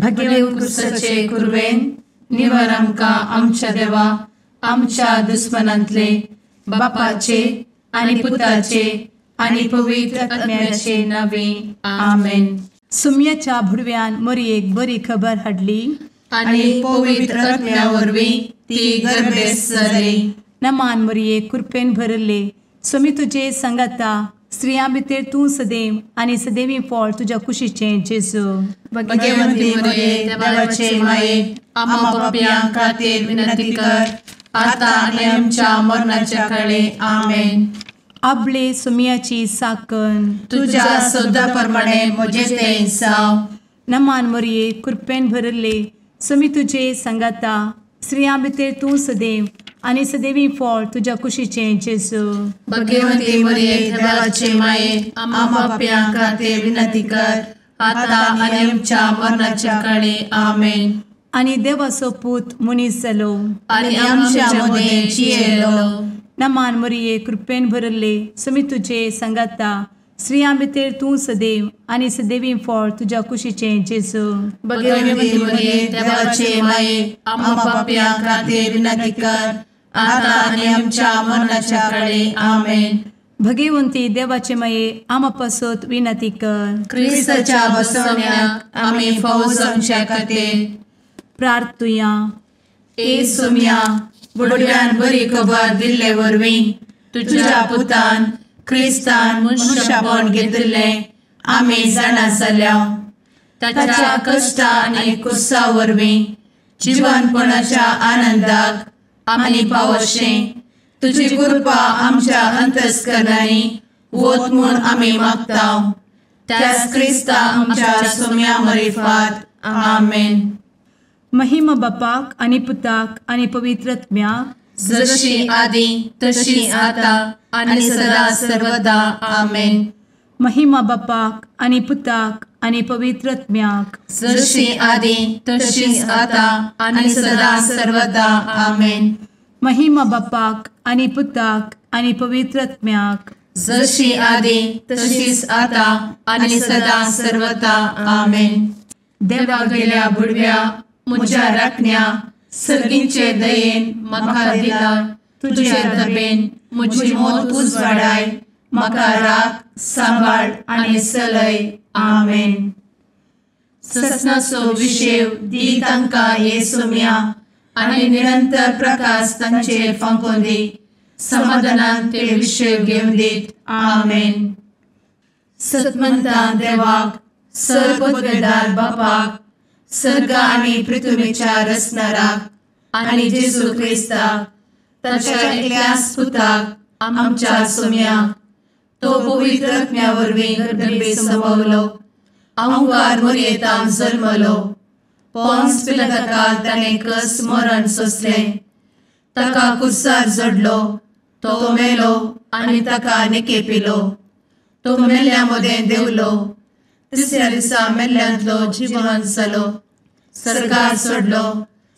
भगेव कुरवेन निवर आमकां आमच्या देवा आमच्या दुस्मनांतले बापाचे आनी पुताचे आनी पवित्र आत्म्याचे नावे आमेन. सुम्याच्या भुडव्यान मोरयेक बरी खबर हाडली आनी पवित्र आत्म्या वरवीं ती गर्भेस्त जाली. नमान मोरये, कृपेन भरले, स्वामी तुजे संगाता, स्त्रियां भितर तूं सदैव आनी सदैवी फळ तुज्या कुशीचें जेजू. भगवंती मोरये, देवाचे माये, आम्हा पापयां खातीर विनंती कर आता आनी आमच्या मरणाच्या काळे. आमेन. आपले सुम्याची साकन तुज्या सदा प्रमाणे म्हजें तें जावं. नमान मोरये, कृपेन भरले, स्वामी तुजे संगाता, स्त्रियां भितर तूं सदैव आनी सदैवी फळ तुज्या कुशीचें जेजू. भगवंती मोरये, देवाचे माये, आम्हा पापयां खातीर विनंती कर आता आनी आमच्या मरणाच्या काळे. आमेन. आनी देवाचो पूत मनीस जालो आनी आमच्या मदें जियेलो. नमान मोरये, कृपेन भरले, स्वामी तुजे संगाता, स्त्रियां भितर तूं सदैव आनी सदैवी फळ तुज्या कुशीचें जेजू. भगवंती मोरये, देवाचे माये, आम्हा पापयां खातीर विनंती कर आता आनी आमच्या मरणाच्या काळे. आमेन. भगवंती देवाचे माये, आम्हा पासत विनंती कर. क्रिस्ताच्या बसवण्याक आमी फावो जावच्या खातीर प्रार्थुया. ए सुम्या, बुडव्यान बरी खबर दिल्ले वरवीं तुज्या पुतान क्रिस्तान मनशापण घेतिल्लें आमी जाणा जाल्या. ताच्या कश्टा आनी कुसा वरवीं जिवनपणाच्या आनंदाक आमी पावशें तुजी कृपा आमच्या अंतस्करणांनी वत म्हूण आमी मागता. त्याच क्रिस्ता आमच्या सुम्या मरिफात. आमेन. महिमा बापाक आनी पुताक आनी पवित्र आत्म्याक, जशी आदी तशी आता आनी सदा सर्वदा. आमेन. महिमा बापाक आनी पुताक आनी पवित्र आत्म्याक, जशी आदी तशी आता आनी सदा सर्वदा. आमेन. महिमा बापाक आनी पुताक आनी पवित्र आत्म्याक, जशी आदी तशीच आता आनी सदा सर्वदा. आमेन. देवा गेल्या बुडव्या म्हज्या राखण्या सर्गींचे दयेन म्हाका दिला तुजे दबेन म्हजी मोत उजवाडाय, म्हाका राख सांबाळ आनी चलय. आमेन. ससनाचो विशेव दी तांकां हे सोम्या आनी निरंतर प्रकाश तांचेर फांकोवन दी, समाधानान ते विशेव घेवन दीत. आमेन. सतमंता देवाक, सर्वपदवेदार बापाक, सर्ग आनी पृथ्वीच्या रचणाराक आनी जेजू क्रिस्ताक ताच्या एकल्याच पुताक आमच्या सोम्याक, तो पवित्र आत्म्या वरवीं गर्भे संभवलो, अहंकार मोरयेतान जल्मलो, पोन्स पिलाताकाल ताणें कस मरण सोंसलें, ताका कुर्सार जडलो, तो मेलो आनी ताका निकेपिलो, तो मेल्ल्या मदें देंवलो, तिसऱ्या दिसा मेल्ल्यांतलो जिवन जालो, सर्गार सोडलो,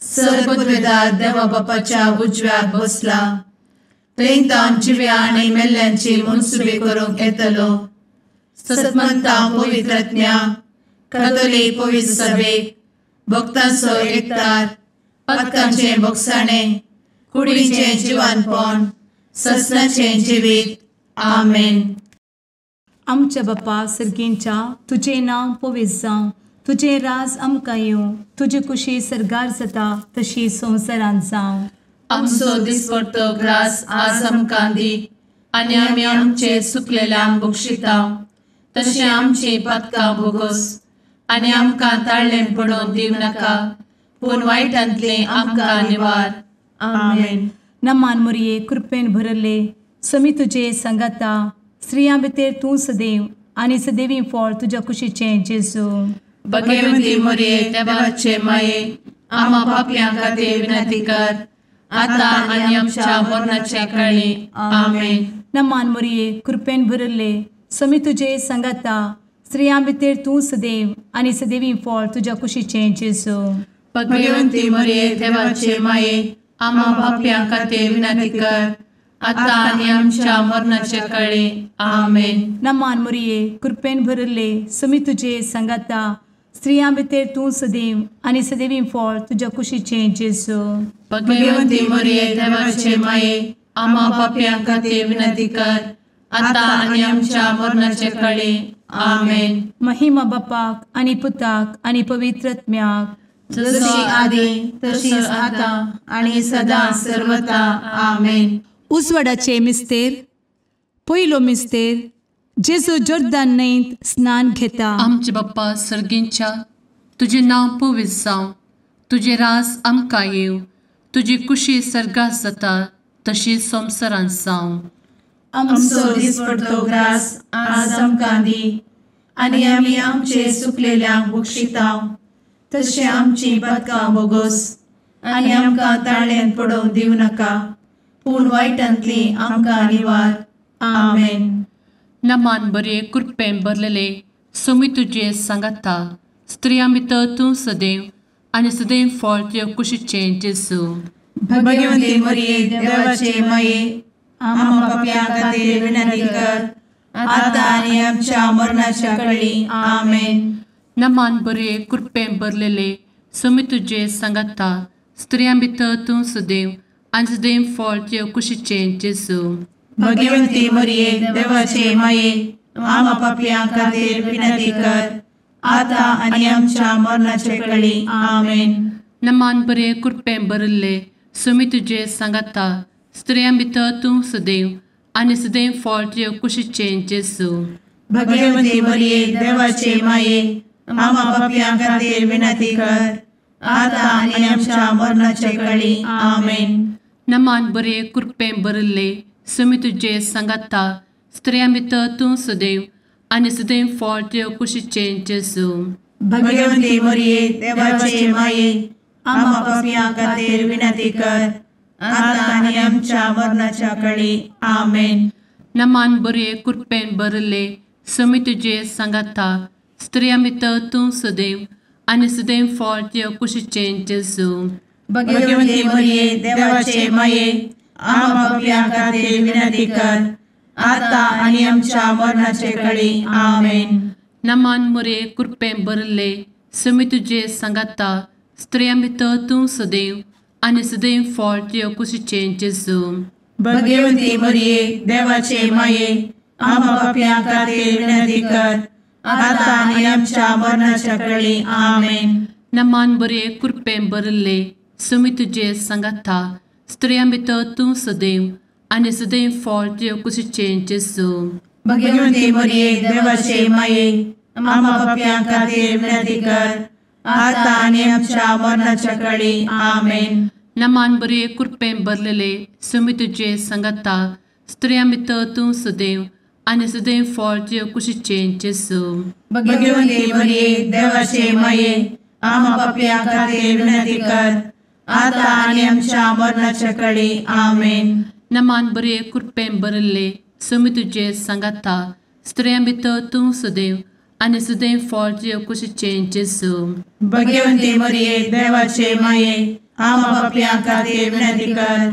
सर्वपदवेदार देवा बापाच्या उजव्याक बसला, थंय तावन जिव्या आनी मेल्ल्यांची मनसुबी करूंक येतलो. सतमंता पवित्र आत्म्या, कातोलीक पवित्र सभेक, भक्तांचो एकतार, पातकांचें भोगसाणें, कुडीचें जिवानपण, ससनाचें जिवीत. आमेन. आमच्या बापा सर्गींच्या, तुजें नांव पवित्र जावं, तुजें राज आमकां येवं, तुजी कुशी सर्गार जाता तशी संवसारांत जावं. आमचो दिसपडतो ग्रास आज आमकां दी आनी आमी आमचे सुकलेल्यांक बक्षिता तशें आमची पातकां भोगोस आनी आमकां ताळ्ळें पडोवन दिवं नाका, पूण वायटांतलें आमकां निवार. आमेन. नमान मोरये, कृपेन भरले, स्वामी तुजे संगाता, स्त्रियां भितर तूं सदैव आनी सदैवी फळ तुज्या कुशीचें जेजू. भगवंती मोरये, देवाचे माये, आम्हा पापयां खातीर विनंती कर आता आनी आमच्या मरणाच्या काळी. आमेन. नमान मोरये, कृपेन भरले, स्वामी तुजे संगाता, स्त्रियां भितर तूं सदैव आनी सदैवी फळ तुज्या कुशीचें जेजू. भगवंती मोरये, देवाचे माये, आम्हा पापयां खातीर विनंती कर आता आनी आमच्या मरणाच्या काळी. आमेन. नमान मोरये, कृपेन भरले, स्वामी तुजे संगाता, स्त्रियां भितर तूं सदैव आनी सदैवी फळ तुज्या कुशीचें जेजू. भगवंती मरिये देवाचे माये, आम्हा पापयां खातीर विनंती कर, आतां आनी आमच्या मरणाचे कळे. आमेन. महिमा बापाक आनी पुताक आनी पवित्र आत्म्याक, जशी आदी तशीच आतां आनी सदां सर्वता. आमेन. उजवाडाचे मिस्तेर. पयलो मिस्तेर, जेजू जोर्दान न्हंयत स्नान घेता. आमचे बाप्पा सर्गींच्या, तुजें नांव पवित्र जावं, तुजें राज आमकां येवं, तुजी कुशी सर्गात जाता तशी संवसारांत जावं. आमचो दिसपडतो ग्रास आज आमकां दी, आनी आमी आमचे सुकलेल्यांक बक्षिता तशें आमची पातकां बोगोस, आनी आमकां ताळ्यांत पडोवंक दिवं नाका, पूण वायटांतली आमकां निवार. आमेन. नमान बरे कृपेन भरलेले, सोमी तुजे सांगाता, स्त्रियां भितर तूं सदैव आनी सदैव फळ तुज्या कुशीचें जेजू. भगवंती मरिये देवाचे माये, आम्हा पापयां खातीर विनंती कर, आतां आनी आमच्या मरणाच्या कळी. आमेन. नमान बरे कृपेन भरलेले, सोमी तुजे सांगाता, स्त्रियां भितर तूं सदैव आनी सदैव फळ तुज्या कुशीचें जेजू. भगवंती मरिये देवाचे माये, आम्हा पापयां खातीर विनंती कर, आतां आनी आमच्या मरणाचे कळी. आमेन. नमान बरे कृपेन भरिल्ले, सोमी तुजे सांगाता, स्त्रियां भितर तूं सदैव आनी सदैव फळ तुज्या कुशीचें जेजू. भगवंती मरिये देवाचे माये, आम्हा पापयां खातीर विनंती कर, आतां आनी आमच्या मरणाचे कळी. आमेन. नमान बरे कृपेन भरिल्ले, सोमी तुजे सांगाता, स्त्रियां भितर तूं सदैव आनी सदैव फळ तुज्या कुशीचें जेजू. भगवंती मरिये देवाचे माये, आम्हा पापयां खातीर विनंती कर, आतां आनी आमच्या मरणाच्या कळी. आमेन. नमान बरे कृपेन भरिल्ले, सोमी तुजे सांगाता, स्त्रियां भितर तूं सदैव आनी सदैव फळ तुज्या कुशीचें जेजू. भगवंती मरिये देवाचे माये, आम्हा पापयां खातीर विनंती कर, आतां आनी आमच्या मरणाचे कळी. आमेन. नमान मरिये कृपेन भरिल्ले, सोमी तुजे सांगाता, स्त्रियां भितर तूं सदैव आनी सदैव फळ तुज्या कुशीचें जेजू. भगवंती मरिये देवाचे माये, आम्हा पापयां खातीर विनंती कर, आतां आनी आमच्या मरणाच्या कळी. आमेन. नमान बरे कृपेन भरिल्ले, सोमी तुजे सांगाता, स्त्रियां भितर तूं सदैव आनी सदैव फळ तुज्या कुशीचें जेजू. भगवंती मरिये देवाचे माये, आम्हा पापयां खातीर विनंती कर, आतां आनी आमच्या मरणाच्या कळी. आमेन. नमान बरे कृपेन भरलेले, सोमी तुजे सांगाता, स्त्रियां भितर तूं सदैव आनी सदैव फळ तुज्या कुशीचें जेजू. भगवंती मरिये देवाचे माये, आम्हा पापयां खातीर विनंती कर, आतां आनी आमच्या मरणाच्या कळी. आमेन. नमान बरे कृपेन भरिल्ले, सोमी तुजे सांगाता, स्त्रियां भितर तूं सदैव आनी सदैव फळ तुज्या कुशीचें जेजू. भगवंती मरिये देवाचे माये, आम्हा पापयां खातीर विनंती कर,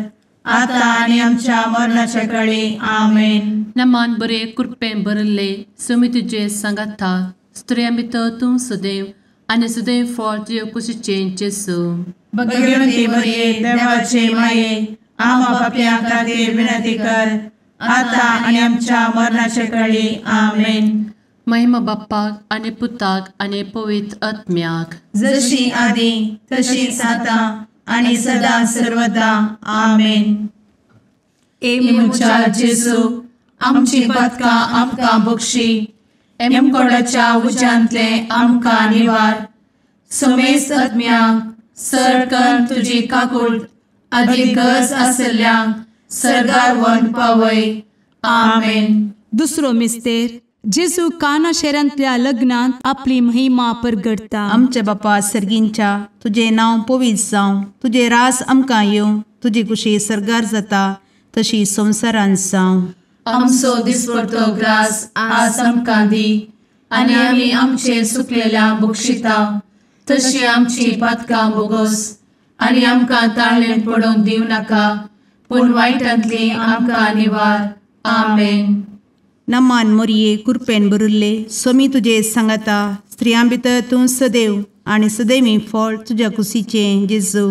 आतां आनी आमच्या मरणाच्या कळी. आमेन. नमान बरे कृपेन भरिल्ले, सोमी तुजे सांगाता, स्त्रियां भितर तूं सदैव आनी सदैव फळ तुज्या कुशीचें जेजू. भगवंती मरिये देवाचे माये, आम्हा पापयां खातीर विनंती कर, आतां आनी आमच्या मरणाचे कळी. आमेन. महिमा बाप्पाक आनी पुताक आनी पवित्र आत्म्याक, जशी आदी तशीच आतां आनी सदां सर्वदा. आमेन. ए म्हज्या जेजू, आमची पातकां आमकां बक्षी, एमकोडाच्या उज्यांतले आमकां निवार, समेस्त आत्म्यांक सर तुजी काकूट आदी गरज आशिल्ल्यांक सर्गार व्हरून पावय. आमेन. दुसरो मिस्तेर, जेजू काना शहरांतल्या लग्नांत आपली महिमा परगटता. आमच्या बापा सर्गींच्या, तुजें नांव पवित्र जावं, तुजें राज आमकां येवं, तुजी कुशी सर्गार जाता तशी संवसारांत जावं. आमचो दिसपडतो ग्रास आज आमकां दी, आनी आमी आमचे सुकलेल्या बक्षिता तशी आमची पातकां बोगोस, आनी आमकां ताळ्ळेंत पडोवंक दिवं नाका, पूण वायटांतली आमकां निवार. आमेन. नमान मोरये कृपेन भरिल्ले, स्वामी तुजे सांगाता, स्त्रियां भितर तूं सदैव आनी सदैवी फळ तुज्या कुशीचें जेजू।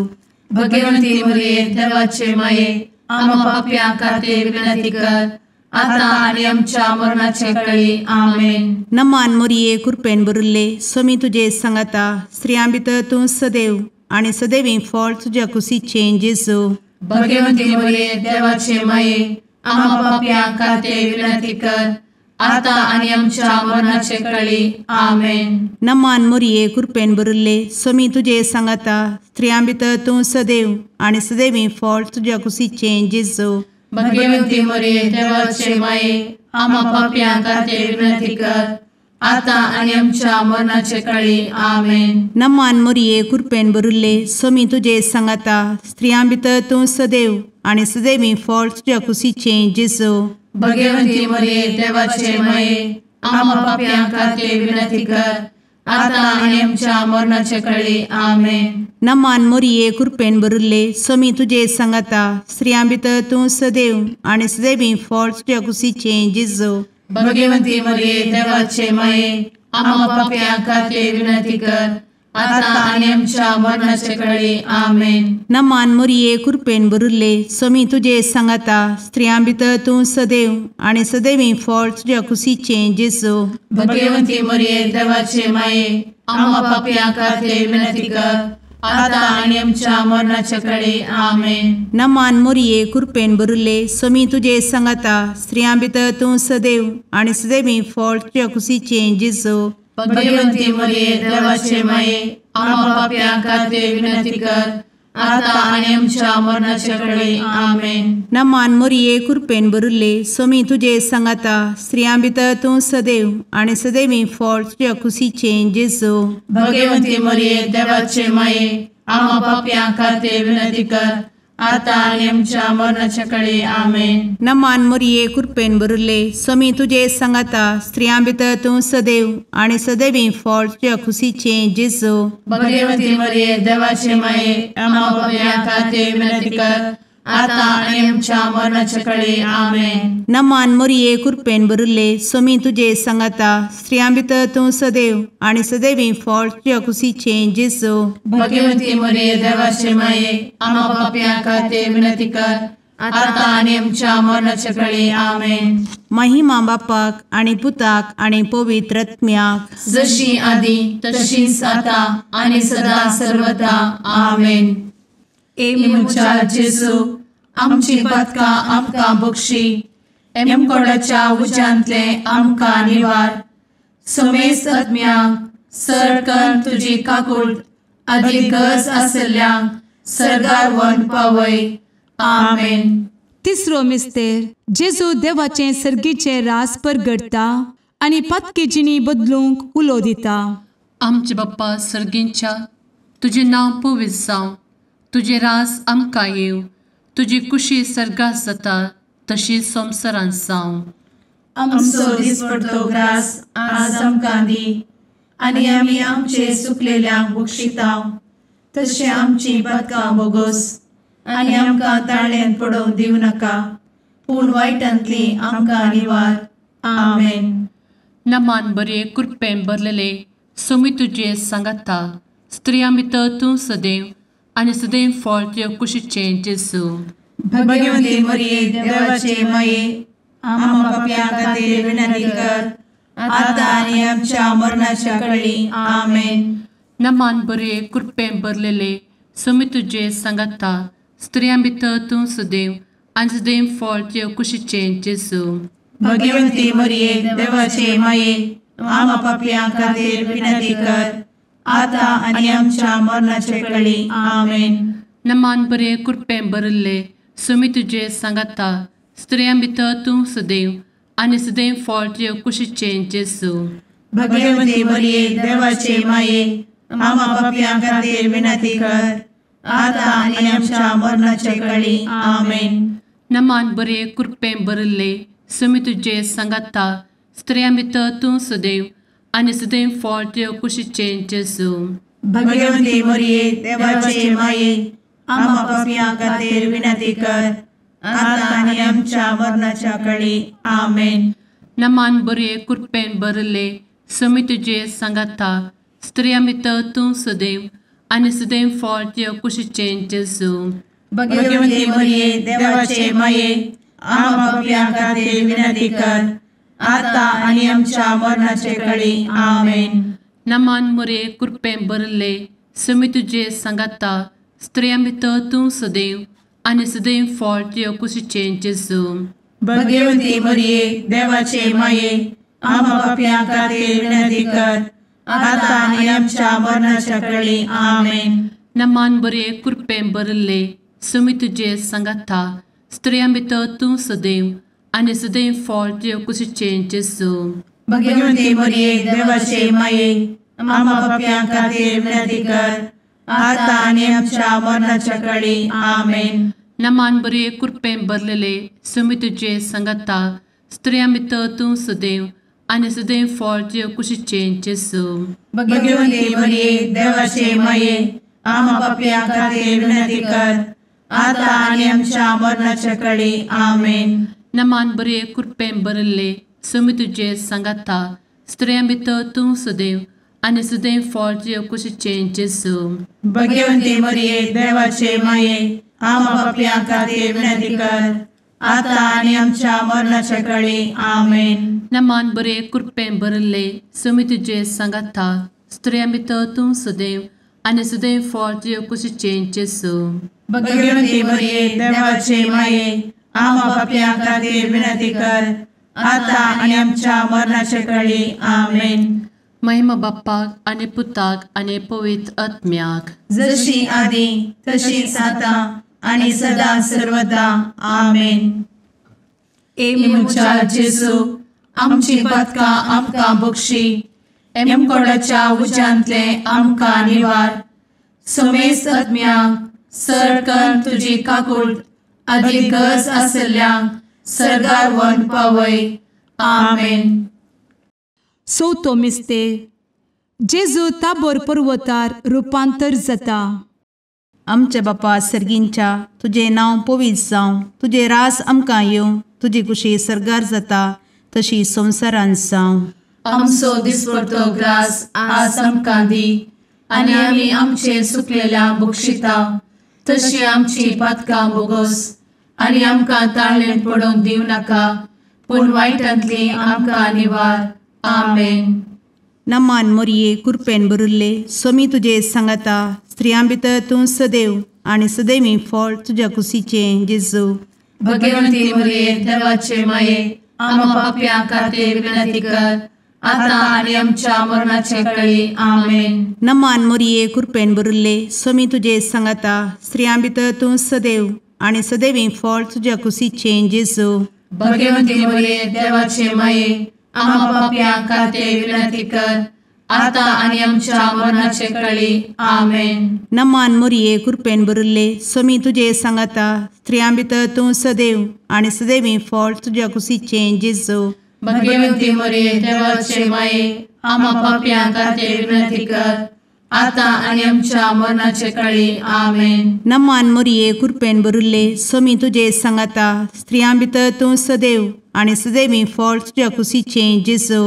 भगवंती मरिये देवाचे माये आम्हा पाप्यां खातीर विनंती कर आता आनी आमच्या मरणाचे वेळी। आमेन। नमान मोरये कृपेन भरिल्ले स्वामी तुजे सांगाता स्त्रियां भितर तूं सदैव आनी सदैवी फळ तुज्या कुशीचें जेजू। भगवंती मरिये देवाचे माये आम्हा पाप्यां खातीर विनंती कर आता आनी आमच्या मरणाचे वेळी। आमेन। नमान मोरये कृपेन भरिल्ले स्वामी तुजे सांगाता स्त्रियां भितर तूं सदैव आनी सदैवी फळ तुज्या कुशीचें जेजू। भगवंती मरिये देवाचे माये आम्हा पाप्यां खातीर विनंती कर आता आनी आमच्या मरणाचे वेळी। आमेन। नमान मोरये कृपेन भरिल्ले स्वामी तुजे सांगाता स्त्रियां भितर तूं सदैव आनी सदैवी फळ तुज्या कुशीचें जेजू। भगवंती मरिये देवाचे माये आम्हा पाप्यां खातीर विनंती कर आता आनी आमच्या मरणाचे वेळी। आमेन। नमान मोरये कृपेन भरिल्ले स्वामी तुजे सांगाता स्त्रियां भितर तूं सदैव आनी सदैवी फळ तुज्या कुशीचें जेजू। भगवंती मरिये देवाचे माये आम्हा पाप्यां खातीर विनंती कर आता आनी आमच्या मरणाचे वेळी। आमेन। नमान मोरये कृपेन भरिल्ले स्वामी तुजे सांगाता स्त्रियां भितर तूं सदैव आनी सदैवी फळ तुज्या कुशीचें जेजू। भगवंती मरिये देवाचे माये आम्हा पाप्यां खातीर विनंती कर आता आनी आमच्या मरणाचे वेळी। आमेन। नमान मोरये कृपेन भरिल्ले स्वामी तुजे सांगाता स्त्रियां भितर तूं सदैव आनी सदैवी फळ तुज्या कुशीचें जेजू। भगवंती मरिये देवाचे माये आम्हा पाप्यां खातीर विनंती कर आता आनी आमच्या मरणाचे वेळी। आमेन। नमान मोरये कृपेन भरिल्ले स्वामी तुजे सांगाता स्त्रियां भितर तूं सदैव आनी सदैवी फळ तुज्या कुशीचें जेजू। भगवंती मरिये देवाचे माये आम्हा पाप्यां खातीर विनंती कर आता आनी आमच्या मरणाचे वेळी। आमेन। नमान मोरये कृपेन भरिल्ले स्वामी तुजे सांगाता स्त्रियां भितर तूं सदैव आनी सदैवी फळ तुज्या कुशीचें जेजू। भगवंती मरिये देवाचे माये आम्हा पाप्यां खातीर विनंती कर आता आनी आमच्या मरणाचे वेळी। आमेन। नमान मोरये कृपेन भरिल्ले स्वामी तुजे सांगाता स्त्रियां भितर तूं सदैव आनी सदैवी फळ तुज्या कुशीचें जेजू। भगवंती मरिये देवाचे माये आम्हा पाप्यां खातीर विनंती कर आता आनी आमच्या मरणाचे वेळी। आमेन। महिमा बापाक आनी पुताक आनी पवित्र आत्म्याक जशी आदी तशीच आता आनी सदा सर्वदा। आमेन। ए म्हज्या जेजू आमची पातकां आमकां बक्षी एमकोडाच्या उज्यांतले आमकां निवार समेस्त आत्म्यांक सरकन तुजी काकूट आदी गरज आसल्ल्यांक सरगार वन पावय। आमेन। तिसरो मिस्तेर जेजू देवाचें सर्गीचें रास परगडटा आनी पातकी जिणी बदलूंक उलो दिता। आमचे बाप्पा सर्गींच्या तुजें नांव पवित्र जावं, तुजें रास आमकां येवं, तुजी कुशी सर्गात जाता तशी संवसारांत जावं। आमचो दिसपडतो ग्रास आज आमकां दी आनी आमी आमचे सुकलेल्यांक बक्षिता तशें आमची पातकां बोगोस आनी आमकां ताळ्यान पडोवंक दिवं नाका पूण वायटांतली आमकां निवार। आमेन। नमान बरे कृपेन भरलेले स्वामी तुजे सांगाता स्त्रियां भितर तूं सदैव आनी सदैव फळ तुज्या कुशीचें जेजू। भगवंती मरिये देवाचे माये आम्हा पाप्यां खातीर विनंती कर आता आनी आमच्या मरणाच्या वेळी। आमेन। नमान बरे कृपेन भरलेले स्वामी तुजे सांगाता स्त्रियां भितर तूं सदैव आनी सदैव फळ तुज्या कुशीचें जेजू। भगवंती मरिये देवाचे माये आम्हा पाप्यां खातीर विनंती कर आता आनी आमच्या मरणाचे वेळी। आमेन। नमान बरे कृपेन भरिल्ले स्वामी तुजे सांगाता स्त्रियां भितर तूं सदैव आनी सदैव फळ तुज्या कुशीचें जेजू। भगवंती मरिये देवाचे माये आम्हा पाप्यां खातीर विनंती कर आता आनी आमच्या मरणाचे वेळी। आमेन। नमान बरे कृपेन भरिल्ले स्वामी तुजे सांगाता स्त्रियां भितर तूं सदैव आनी सदैव फळ तुज्या कुशीचें जेजू। भगवंती मरिये देवाचे माये आम्हा पाप्यां खातीर विनंती कर आता आनी आमच्या मरणाच्या वेळी। आमेन। नमान बरे कृपेन भरिल्ले समी तुजे सांगाता स्त्रियां भितर तूं सदैव आनी सदैव फळ तुज्या कुशीचें जेजू। भगवती मरिये देवाचे माये आम्हा पाप्यां खातीर विनंती कर आता आनी आमच्या मरणाचे कळी। आमेन। नमान मोरये कृपेन भरिल्ले समी तुजे सांगाता स्त्रियां भितर तूं सदैव आनी सदैव फळ तुज्या कुशीचें जेजू। भगवती मरिये देवाचे माये आम्हा पाप्यां खातीर विनंती कर आता आनी आमच्या मरणाच्या कळी। आमेन। नमान बरे कृपेन भरिल्ले समी तुजे सांगाता स्त्रियां भितर तूं सदैव आनी सदैव फळ तुज्या कुशीचें जेजू। भगवती मरिये देवाचे माये आम्हा पाप्यां खातीर विनंती कर आता आनी आमच्या मरणाच्या कळी। आमेन। नमान बरे कृपेन भरिल्ले समी तुजे सांगाता स्त्रियां भितर तूं सदैव आनी सदैव फळ तुज्या कुशीचें जेजू। भगवती मरिये देवाचे माये आम्हा पाप्यां खातीर विनंती कर आता आनी आमच्या मरणाच्या कळी। आमेन। नमान बरे कृपेन भरिल्ले समी तुजे सांगाता स्त्रियां भितर तूं सदैव आनी सदैव फळ तुज्या कुशीचें जेजू। भगवती मरिये देवाचे माये आम्हा पाप्यां खातीर विनंती कर आता आनी आमच्या मरणाच्या कळी। आमेन। नमान बरे कृपेन भरिल्ले समी तुजे सांगाता स्त्रियां भितर तूं सदैव आनी सदैव फळ तुज्या कुशीचें जेजू। भगवती मरिये देवाचे माये आम्हा पाप्यां खातीर विनंती कर आता आनी आमच्या मरणाच्या कळी। आमेन। महिमा बाप्पाक आनी पुताक आनी पवित्र आत्म्याक, जशी आदी तशीच आता आनी सदा सर्वदा। आमेन। ए म्हज्या जेजू आमची पातकां आमकां बक्षी, एमकोडाच्या उज्यांतले आमकां निवार, समेस्त आत्म्यांक सरकन तुजी काकूट आदी गरज आसल्ल्यांक सर्गार व्हरून पावय। आमेन। चवथो मिस्तेर जेजू ताबोर पर्वतार रुपांतर जाता। आमच्या बापा सर्गींच्या तुजें नांव पवित्र जावं, तुजें राज आमकां येवं, तुजी कुशी सर्गार जाता तशी संवसारांत जावं। आमचो दिसपडतो ग्रास आज आमकां दी आनी आमी आमचे सुकलेल्या बक्षिता तशी आमची पातकां बोगस आनी आमकां ताळेन पडोवंक दिवं नाका पूण वायटांतली आमकां निवार। आमेन। नमान मोरये कृपेन भरिल्ले स्वामी तुजे सांगाता स्त्रियां भितर तूं सदैव आनी सदैवी फळ तुज्या कुशीचें जेजू। भगवंती मोरये देवाचे माये आम्हा पाप्यां खातीर विनंती कर आता आनी आमच्या मरणाचे कळी। आमेन। नमान मोरये कृपेन भरिल्ले स्वामी तुजे सांगाता स्त्रियां भितर तूं सदैव आनी सदैवी फळ तुज्या कुशीचें जेजू। भगवंती मोरये देवाचे माये आम्हा पाप्यां खातीर विनंती कर आता आनी आमच्या मरणाचे कळी। आमेन। नमान मोरये कृपेन भरिल्ले स्वामी तुजे सांगाता स्त्रियां भितर तूं सदैव आनी सदैवी फळ तुज्या कुशीचें जेजू। भगवंती मोरये देवाचे माये आम्हा पाप्यां खातीर विनंती कर आता आनी आमच्या मरणाचे कळी। आमेन। नमान मोरये कृपेन भरिल्ले स्वामी तुजे सांगाता स्त्रियां भितर तूं सदैव आनी सदैवी फळ तुज्या कुशीचें जेजू।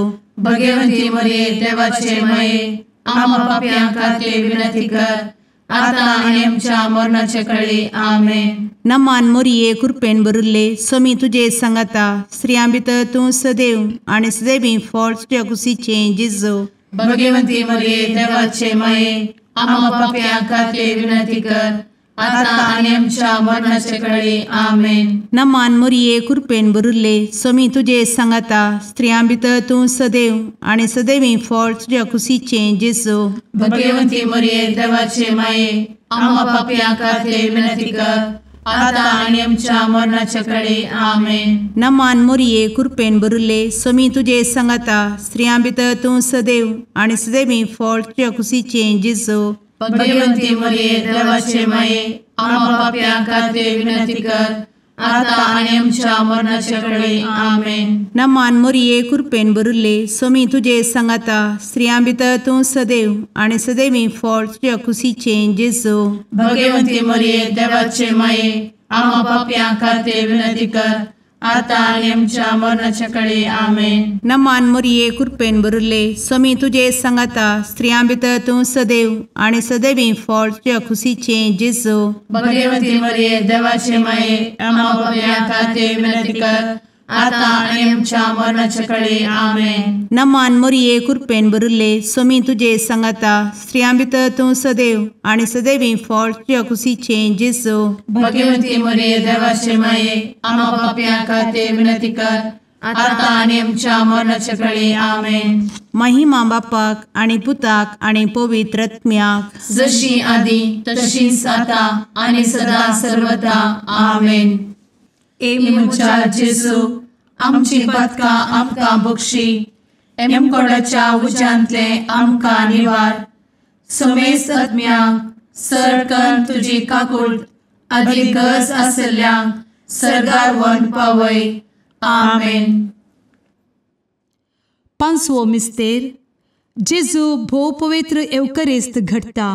भगवंती मोरये देवाचे माये आम्हा पाप्यां खातीर विनंती कर आता आनी आमच्या मरणाचे कळी। आमेन। नमान मोरये कृपेन भरिल्ले स्वामी तुजे सांगाता स्त्रियां भितर तूं सदैव आनी सदैवी फळ तुज्या कुशीचें जेजू। भगवंती मोरये देवाचे माये आम्हा पाप्यां खातीर विनंती कर आता आनी आमच्या मरणाचे कळी। आमेन। नमान मोरये कृपेन भरिल्ले स्वामी तुजे सांगाता स्त्रियां भितर तूं सदैव आनी सदैवी फळ तुज्या कुशीचें जेजू। भगवंती मोरये देवाचे माये आम्हा पाप्यां खातीर विनंती कर आता आनी आमच्या मरणाचे कळी। आमेन। नमान मोरये कृपेन भरिल्ले स्वामी तुजे सांगाता स्त्रियां भितर तूं सदैव आनी सदैवी फळ तुज्या कुशीचें जेजू। भगवंती मोरये देवाचे माये आम्हा पाप्यां खातीर विनंती कर आता आनी आमच्या मरणाचे कळी। आमेन। नमान मोरये कृपेन भरिल्ले स्वामी तुजे सांगाता स्त्रियां भितर तूं सदैव आनी सदैवी फळ तुज्या कुशीचें जेजू। भगवंती मोरये देवाचे माये आम्हा पाप्यां खातीर विनंती कर आतां आनी आमच्या मरणाच्या कळे. आमेन. नमान मोरये कृपेन भरिल्ले, स्वामी तुजे सांगाता, स्त्रियां भितर तूं सदैव आनी सदैवी फळ तुज्या खुशीचें जेजू. भगवती मरिये देवाचे माये, आम्हा पाप्यां खातीर विनंती कर, आतां आनी आमच्या मरणाच्या कळे. आमेन. नमान मोरये कृपेन भरिल्ले, स्वामी तुजे सांगाता, स्त्रियां भितर तूं सदैव आनी सदैवी फळ तुज्या खुशीचें जेजू. भगवती मरिये देवाचे माये, आम्हा पाप्यां खातीर विनंती कर, आतां आनी आमच्या मरणाच्या कळे. आमेन. महिमा बापाक आनी पुताक आनी पवित्र आत्म्याक, जशी आदी तशीच आतां आनी सदा सर्वदा. आमेन. ए म्हज्या जेजू, आमची पातकां आमकां बक्षी, एमकोडाच्या उज्यांतले आमकां निवार, समेस्त आत्म्यांक सरकन तुजी काकूट आदी गरज आसल्ल्यांक सर्गार व्हरून पावय. आमेन. पांचवो मिस्तेर, जेजू भोव पवित्र एवकरिस्त घडटा.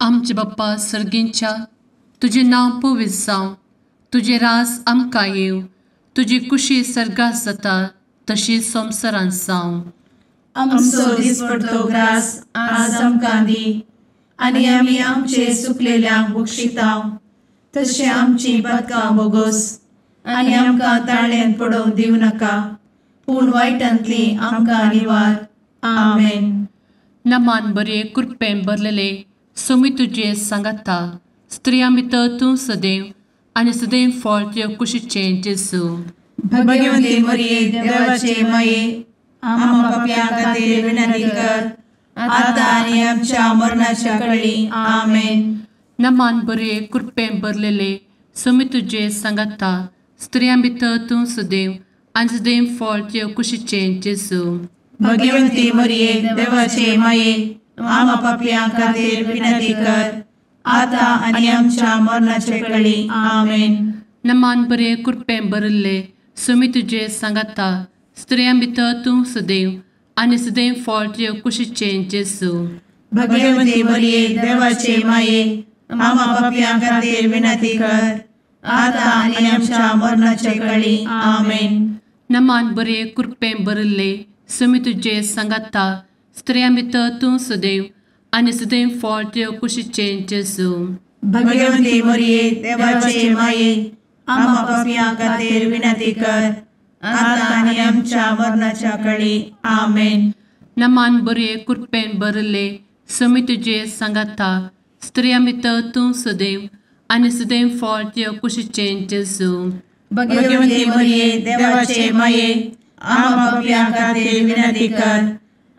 आमचे बाप्पा सर्गींच्या, तुजें नांव पवित्र जावं, तुजें राज आमकां येवं, तुजी कुशी सर्गात जाता तशी संवसारांत जावं. आमचो दिसपडतो ग्रास आज आमकां दी, आनी आमी आमचे सुकलेल्यांक बक्षिता तशें आमची पातकां बोगोस, आनी आमकां ताळ्यांत पडोवंक दिवं नाका, पूण वायटांतली आमकां निवार. आमेन. नमान बरे कृपेन भरलेले, स्वामी तुजे सांगाता, स्त्रियां भितर तूं सदैव आनी सदैव फळ तुज्या कुशीचें जेजू. भगवती मरिये देवाचे माये, आम्हा पाप्यां खातीर विनंती कर, आतां आनी आमच्या मरणाच्या कळी. आमेन. नमान बरे कृपेन भरलेले, स्वामी तुजे सांगाता, स्त्रियां भितर तूं सदैव आनी सदैव फळ तुज्या कुशीचें जेजू. भगवती मरिये देवाचे माये, आम्हा पाप्यां खातीर विनंती कर, आतां आनी आमच्या मरणाचे कळी. आमेन. नमान बरे कृपेन भरिल्ले, स्वामी तुजे सांगाता, स्त्रियां भितर तूं सदैव आनी सदैव फळ तुज्या कुशीचें जेजू. भगवती मरिये देवाचे माये, आम्हा पाप्यां खातीर विनंती कर, आतां आनी आमच्या मरणाचे कळी. आमेन. नमान बरे कृपेन भरिल्ले, स्वामी तुजे सांगाता, स्त्रियां भितर तूं सदैव आनी सदैव फळ तुज्या कुशीचें जेजू. भगवती मरिये देवाचे माये, आम्हा पाप्यां खातीर विनंती कर, आतां आनी आमच्या मरणाच्या कळी. आमेन. नमान बरे कृपेन भरिल्ले, स्वामी तुजे सांगाता, स्त्रियां भितर तूं सदैव आनी सदैव फळ तुज्या कुशीचें जेजू. भगवती मरिये देवाचे माये, आम्हा पाप्यां खातीर विनंती कर,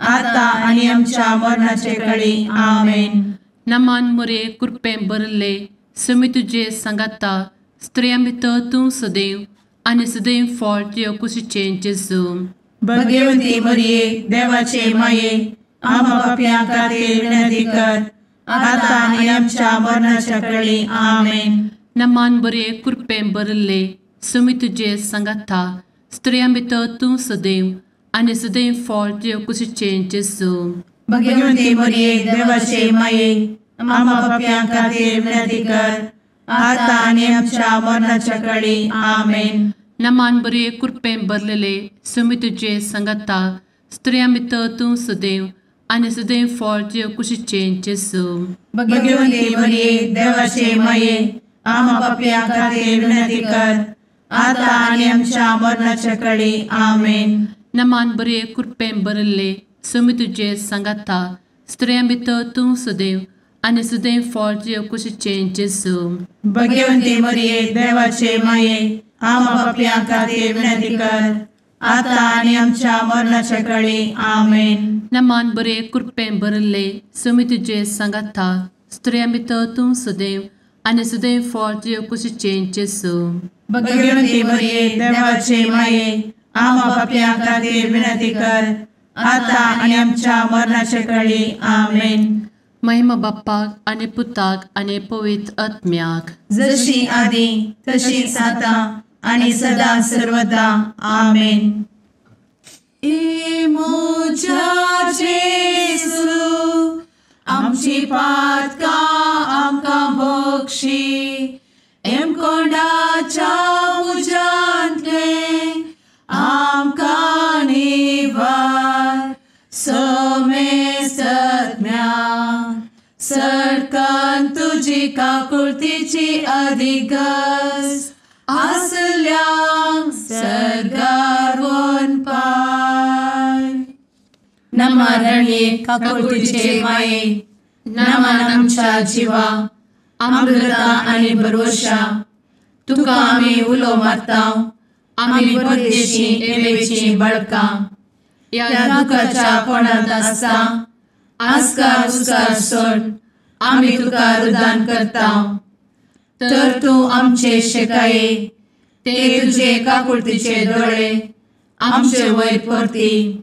आतां आनी आमच्या मरणाचे कळी. आमेन. नमान मरिये कृपेन भरिल्ले, स्वामी तुजे सांगाता, स्त्रियां भितर तूं सदैव आनी सदैव फळ तुज्या कुशीचें जेजू. भगवती मरिये देवाचे माये, आम्हा पाप्यां खातीर विनंती कर, आतां आनी आमच्या मरणाच्या कळी. आमेन. नमान बरे कृपेन भरिल्ले, स्वामी तुजे सांगाता, स्त्रियां भितर तूं सदैव आनी सदैव फळ तुज्या कुशीचें जेजू. भगवती मरिये देवाचे माये, आम्हा पाप्यां खातीर विनंती कर, आतां आनी आमच्या मरणाच्या कळी. आमेन. नमान बरे कृपेन भरलेले, स्वामी तुजे सांगाता, स्त्रियां भितर तूं सदैव आनी सदैव फळ तुज्या कुशीचें जेजू. भगवती मरिये देवाचे माये, आम्हा पाप्यां खातीर विनंती कर, आतां आनी आमच्या मरणाच्या कळी. आमेन. नमान बरे कृपेन भरिल्ले, स्वामी तुजे सांगाता, स्त्रियां भितर तूं सदैव आनी सदैव फळ तुज्या कुशीचें जेजू. भगवती मरिये देवाचे माये, आम्हा पाप्यां खातीर विनंती कर, आतां आनी आमच्या मरणाच्या कळी. आमेन. नमान बरे कृपेन भरिल्ले, स्वामी तुजे सांगाता, स्त्रियां भितर तूं सदैव आनी सदैव फळ तुज्या कुशीचें जेजू. भगवती मरिये देवाचे माये, आम्हा पाप्यां खातीर विनंती कर, आतां आनी आमच्या मरणाच्या कळी. आमेन. महिमा बाप्पाक आनी पुताक आनी पवित्र आत्म्याक, जशी आदी तशीच आतां आनी सदा सर्वदा. आमेन. ए म्हज्या जेजू, आमची पातकां आमकां बक्षी, एमकोंडाच्या तुजी काकुळतीची अधिगस आसल्यांक सर्गार वनपाय. नमा रणये काकुळतीचे माये, नमन आमच्या जिवा, अमृता आनी भरवशा, तुका आमी उलो मारता, आमी परदेशी एवेची बळकां, ह्या दुखाच्या कोणांत आसता आस्कार उस्कार सोड आमी तुका रुदान करता. तर तूं आमचे शेकाये ते तुजे काकुळतीचे दोळे आमचे वयर परती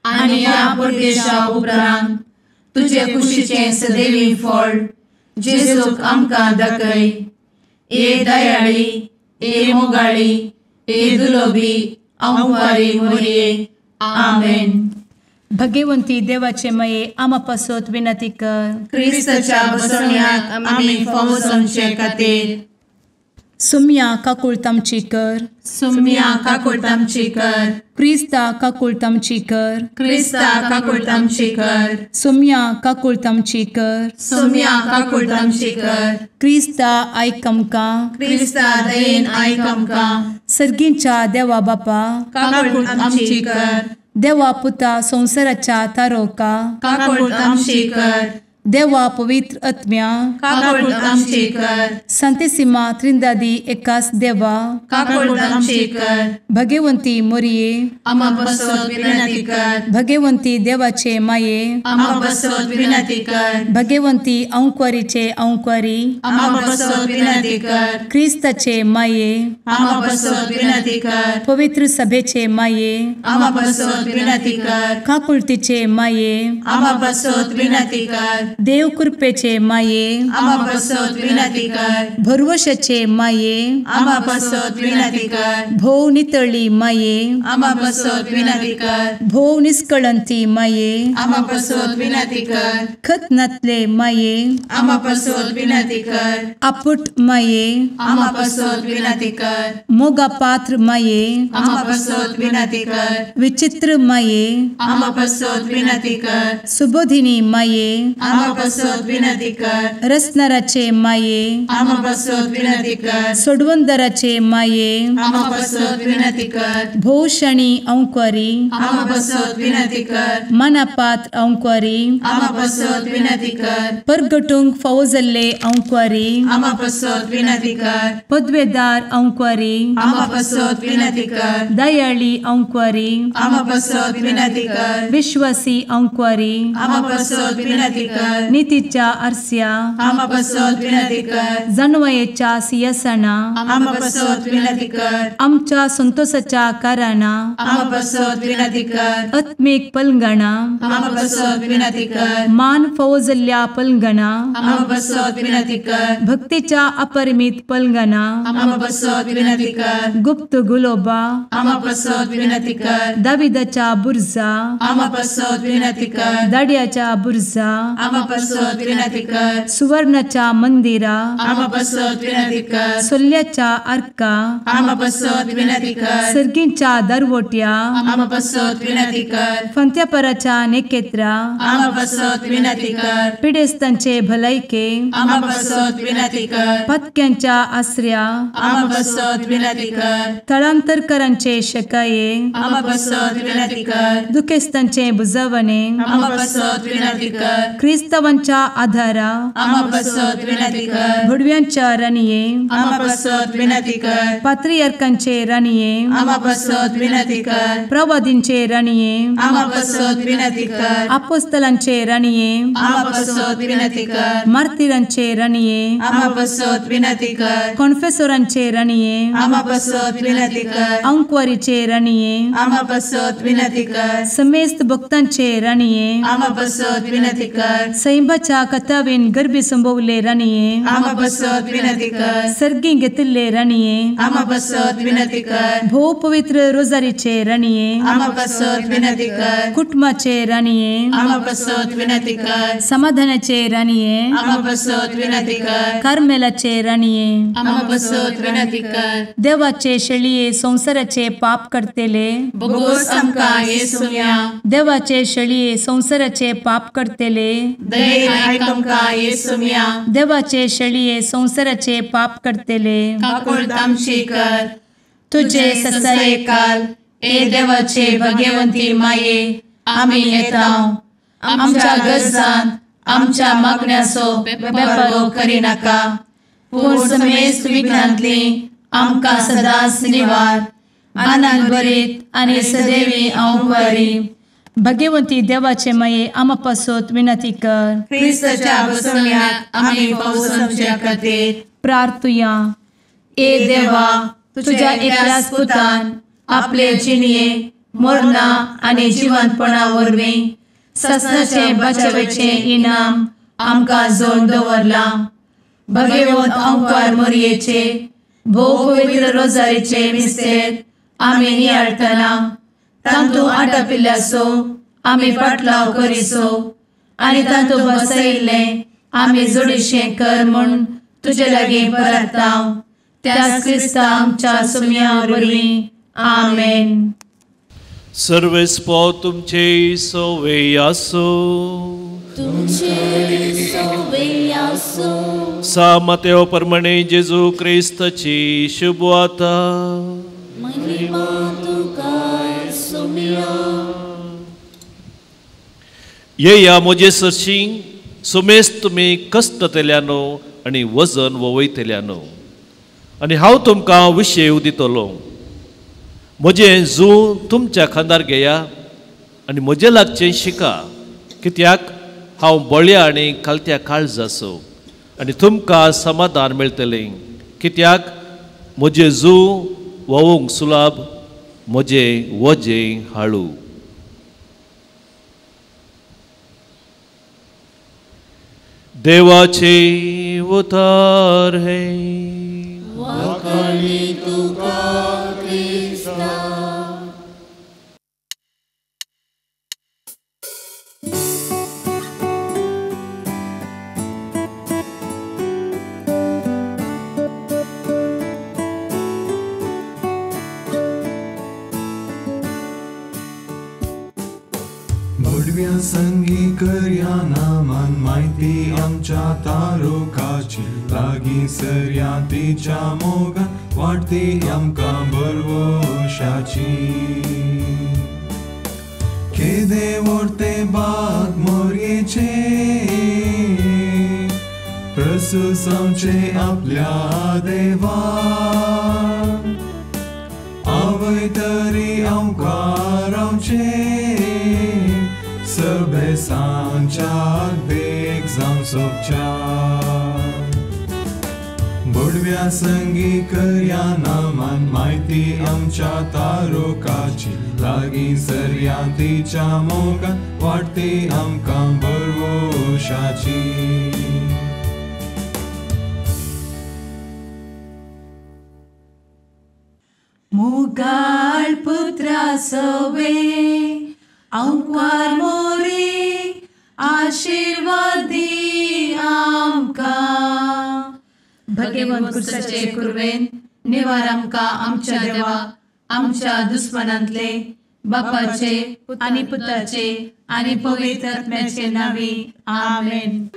आनी ह्या परदेशा उपरांत तुजे कुशीचें सदैवी फळ जेजूक आमकां दाखय. ए दयाळी, ए मोगाळी, ए दुलोबी अंवारी मोरये. आमेन. भगवंती देवाचे मये आमा पासत विनंती कर. क्रिस्ताच्या बसवण्याक आमी फावो जावचे खातीर. सुम्या काकुळत आमची कर. सुम्या काकुळत आमची कर. क्रिस्ता काकुळत आमची कर. क्रिस्ता काकुळत आमची कर. सुम्या काकुळत आमची कर. सुम्या काकुळत आमची कर. क्रिस्ता आयक आमकां. क्रिस्ता दयेन आयक आमकां. सर्गींच्या देवा बापा काकुळत आमची कर. देवा पुता संवसाराच्या तारोका काकुळत आमची कर. देवा पवित्र आत्म्या काकुळत आमची कर. संतेसिमा त्रिंदादी एकास देवा काकुळत आमची कर. भगवंती मोरये आमा पासत विनंती कर. भगवंती देवाचे माये आमा पासत विनंती कर. भगवंती अंकुरीचे अंकुरी आमा पासत विनंती कर. क्रिस्ताचे माये आमा पासत विनंती कर. पवित्र सभेचे माये आमा पासत विनंती कर. काकुळतीचे माये आमा पासत विनंती कर. देव कृपेचे माये आमा पासत विनंती कर. भरवशाचे माये आमा पासत विनंती कर. भोव नितळी माये आमा पासत विनंती कर. भोव निष्कळंती माये आमा पासत विनंती कर. खत नातले माये आमा पासत विनंती कर. आपुट माये आमा पासत विनंती कर. मोगा पात्र माये आमा पासत विनंती कर. विचित्र माये आमा पासत विनंती कर. सुबोधिनी माये आमा पासत विनंती कर. रसनाराचे माये आमा पासत विनंती कर. सोडवंदराचे माये आमा पासत विनंती कर. भोवशणी अंकुरी आमा पासत विनंती कर. मनापात्र अंकुरी आमा पासत विनंती कर. परगटूंक फावो जाल्ले अंकुरी आमा पासत विनंती कर. पदवेदार अंकुरी आमा पासत विनंती कर. दयाळी अंकुरी आमा पासत विनंती कर. विश्वासी अंकुरी आमा पासत विनंती कर. नितीच्या आरस्या आमा पासत विनंती कर. जानवयेच्या सिंहासना आमा पासत विनंती कर. आमच्या संतोषाच्या कारणा आमा पासत विनंती कर. आत्मीक पलंगणा आमा पासत विनंती कर. मान फावो जाल्ल्या पलंगणा आमा पासत विनंती कर. भक्तीच्या अपरिमित पलंगणा आमा पासत विनंती कर. गुप्त गुलोबा आमा पासत विनंती कर. दाविदाच्या बुर्जा आमा पासत विनंती कर. दाड्याच्या बुर्जा आमा पासत विनंती कर. सुवर्णाच्या मंदिरा आमा पासत विनंती कर. सोल्ल्याच्या आर्का आमा पासत विनंती कर. सर्गींच्या दरवट्या आमा पासत विनंती कर. फंत्यापराच्या नेकेत्रा आमा पासत विनंती कर. पिडेस्तांचे भलायके आमा पासत विनंती कर. पत्क्यांच्या आसऱ्या आमा पासत विनंती कर. थळांतरकरांचे शकाये आमा पासत विनंती कर. दुखेस्तांचे बुजवणे आमा पासत विनंती कर. क्रिस्तावांच्या आधारा आमा पासत विनंती कर. भुडव्यांच्या राणये आमा पासत विनंती कर. पात्रियार्कांचे राणये आमा पासत विनंती कर. प्रवादींचे राणये आमा पासत विनंती कर. आपोस्तलांचे राणये आमा पासत विनंती कर. मार्तिरांचे राणये आमा पासत विनंती कर. कॉन्फेसोरांचे राणये आमा पासत विनंती कर. अंकुवारीचे राणये आमा पासत विनंती कर. समेस्त भक्तांचे राणये आमा पासत विनंती कर. सैंबाच्या कथावेन गर्भी संभवले राणये आमा पासत विनंती कर. सर्गी घेतिल्ले राणये आमा पासत विनंती कर. भोव पवित्र रोजारीचे राणये आमा पासत विनंती कर. कुटुंबाचे राणये आमा पासत विनंती कर. समाधानाचे राणये आमा पासत विनंती कर. कार्मेलाचे राणये आमा पासत विनंती कर. देवाचे शेळये संवसाराचे पाप करतेले बोगोस आमकां येसुम्या देवाचे शेळये संवसाराचे पाप करतेले दयेन आयक आमकां येसुम्या. देवाचे शेळये संवसाराचे पाप करतले काकुळट आमची कर. तुजे ससायेकाल ए देवाचे भगवंती माये आमी येता आमच्या गरजान आमच्या मागण्याचो बेपर्वो करिनाका पूण समेस्त विघ्नांतली आमकां सदांच निवार. आनंद भरीत आनी सदैवी अंवकारी. भगवंती देवाचे माये आमा पासत विनंती कर. क्रिस्ताच्या बसवण्याक आमी पावसाच्या खातीर प्रार्थुया. ए देवा तुझ्या एकल्याच पुतान आपले जिणये मरणा आनी जिवंतपणा वरवीं ससनाचे बचावेचे इनाम आमकां जोड दवरलां. भगवंत अंकार मोरयेचे भोव पवित्र रोजारीचे मिस्तेर आमी नियाळटना तांतू आटापिल्ल्याचो आमी पाटलाव करिसो आनी तांतू बसयिल्लें आमी जोडीशें कर म्हूण तुजे लागीं परता त्याच क्रिस्ता आमच्या सुम्या वरवीं. आमेन. सर्वेस्पो तुमचे सोवे आसो. सा मातेव परमणे जेजू क्रिस्ताची शुभवार्ता. येया म्हजे सरशी सुमेस्त तुमी कश्टतेल्यानो आनी वजन वयतल्यानो आनी हांव तुमकां विशेव दितलो. म्हजें जू तुमच्या खांदार घेया आनी म्हजें लागचें शिका कित्याक हांव बळ्या आनी खालत्या काळजाचो आनी तुमकां समाधान मेळटलें कित्याक म्हजें जू व्होवूंक सुलाभ म्हजें वजें हाळू. देवाचे उतार हे संगी करया नामान माहिती आमच्या तारुकाची लागीं सरया तिच्या मोगान वाडती आमकां भरवशाची. केदे व्हडते बाग मोरयेचे प्रसूस आमचे आपल्या देवान आवय तरी आमकां रावचे सबेसांच्या देख जावं सोबच्या. बोडव्या संगी करया नामान माहिती आमच्या तारुकाची लागीं सरया तिच्या मोगान वाडती आमकां भरवशाची. मुगाळ पुत्रा सवे अंकार मोरे आशीर्वादी आमकां. भगवंत क्रिस्ताचे कुर्वेन निवार आमकां आमच्या देवा आमच्या दुस्मनांतले बापाचे आनी पुताचे आनी पवित्र आत्म्याचे नांवी. आमेन.